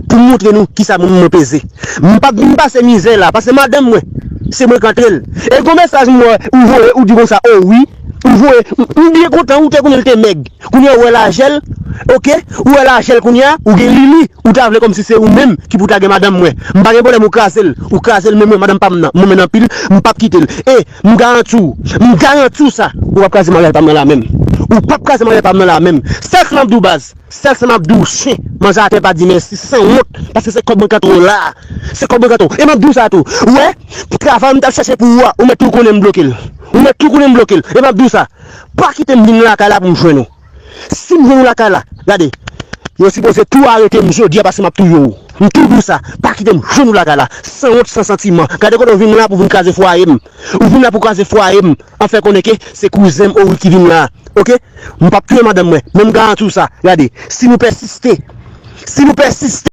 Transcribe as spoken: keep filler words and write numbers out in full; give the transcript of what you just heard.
pou m montre nou kisa moun mwen peze. M p ap vin pase mizè la, paske madanm mwen, se mwen k antre l. E gon mesaj m wè ou voye, ou di konsa, o wi, ou voye, m, m byen kontan, ou te konnen l te mèg. Kounye a ou wè lajè l, oke? Ou wè lajè l kounye a, ou gen lili, ou ta vle kòmsi se ou menm ki pou ta gen madanm mwen. M pa gen pwoblèm ou kraze l, ou kraze l, men mwen, madanm pa m nan, mwen menm anpil, m p ap kite l. E, m garanti w, m garanti w sa, ou p ap kraze maryaj pa m nan la menm. Ou p ap kraze maryaj pa m nan la menm. Sèl sa m ap di w baz, sèl sa m ap di w, chen, manje atè pa di mèsi, sanwont, paske se kòb mwen k antre w la. Se kòb mwen k antre w. E m ap di w sa tou, ou wè, travay m t ap chèche pou ou a, ou mèt tou konnen m bloke l. Ou mèt tou konnen m bloke l. E m ap di w sa, pa kite m vin lakay la pou m jwenn ou. Si m jwenn ou lakay la, gade, yo sipoze tou arete m jodi a paske m ap touye w. M tou di w sa, pa kite m jwenn ou lakay la. Sanwont, san santiman. Gade kote w vin la pou w vin kraze fwaye m. Ou vin la pou w kraze fwaye m. An fè konnen ke se kouzen m Orik ki vin la. Oke? M p ap touye madanm mwen. Men m garanti w sa. Gade, si nou pèsiste, si nou pèsiste,